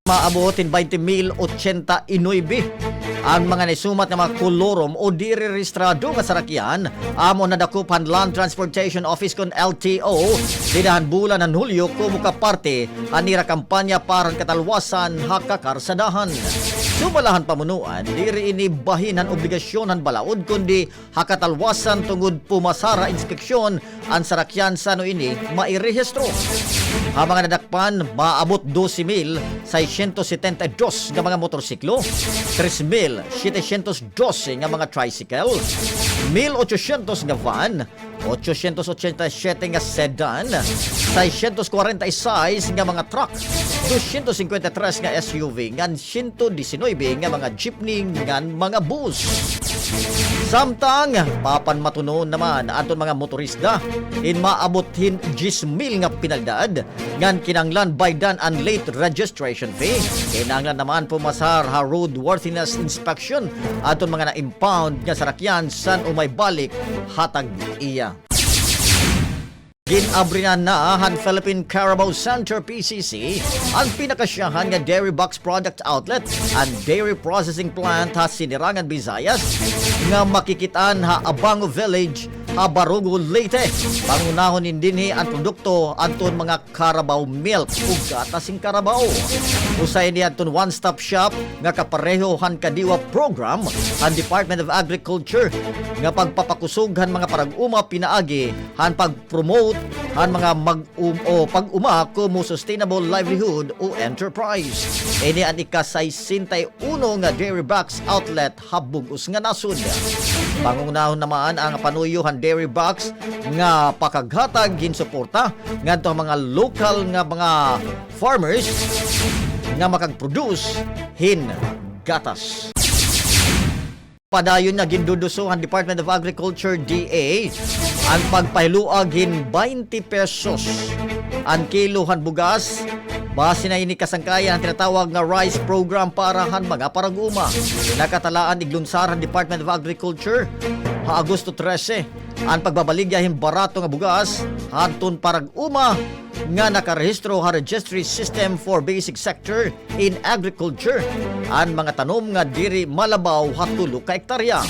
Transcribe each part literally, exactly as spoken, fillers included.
Maabot hin baynte mil ochenta y nuebe an mga naisumat nga mga kolorum o diri rehistrado nga sarakyan, amo nadakop han Land Transportation Office kon L T O dida han bulan han Hulyo komo ka parte han ira kampanya para han katalwasan ha kakarsadahan. Sumala han pamunuan, diri ini bahin han obligasyon han balaod kundi ha katalwasan tungod pumasar ha inspeksyon an sarakyan san-o ini mairehistro. Ha mga nadakpan, maabot dose mil seiscientos setenta y dos nga mga motorsiklo, tres mil setecientos doce nga mga tricycle, mil ochocientos nga van, ochocientos ochenta y siete nga sedan, seiscientos cuarenta y seis nga mga truck, doscientos cincuenta y tres nga S U V, ngan siyento disinuybe nga mga jeepney ngan mga bus. Samtang papanmatunon naman adton mga motorista hin maabot hin diyes mil nga penalidad ngan kinahanglan baydan an late registration fee. Kinahanglan naman pumasar ha roadworthiness inspection adton mga na-impound nga sarakyan san-o maibalik ha tag-iya. Gin-abrihan na han Philippine Carabao Center, P C C, an pinakasyahan nga dairy box product outlet and dairy processing plant ha Sinirangan, Visayas, nga makikit-an ha Abango Village ha Barugo, Leyte. Pangunahon hin dinhi an produkto adton mga carabao milk o gatas hin carabao. Usa ini adton one-stop shop nga kapareho han Kadiwa program han Department of Agriculture nga pagpapakusog han mga parag-uma pinaagi han pag-promote han mga mag-um-, o pag-uma komo sustainable livelihood o enterprise. Ini an ika-sesenta y uno nga dairy box outlet ha bug-os nga nasod. Pangunahon naman an panuyo han dairy box nga pakaghatag hin suporta ngadto ha mga lokal nga mga farmers nga makag-produce hin gatas. Padayon nga ginduduso han Department of Agriculture, D A, an pagpahiluag hin baynte pesos an kilo han bugas. Base na ini kasangkayan han tinatawag nga rice program para han mga parag-uma. Nakatalaan iglunsar han Department of Agriculture ha Agosto trese an pagbabaligya hin barato nga bugas hadton parag-uma nga nakarehistro ha Registry System for Basic Sector in Agriculture an mga tanom nga diri malabaw ha tulo ka ektarya.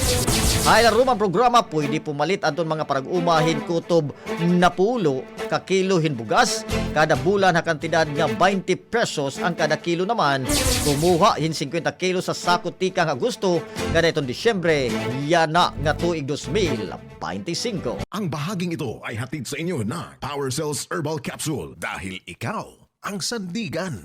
Ha ilarom han programa, pwede pumalit adton mga parag-uma hin kutob napulo ka kilo hin bugas kada bulan ha kantidad nga baynte pesos an kada kilo naman. Kumuha hin singkwenta kilo sa sako tikang Agosto ngada hiton Disyembre yana nga tuig dos mil baynte singko. Ang bahaging ito ay hatid sa inyo ng Power Cells Herbal Capsule, dahil ikaw ang sandigan.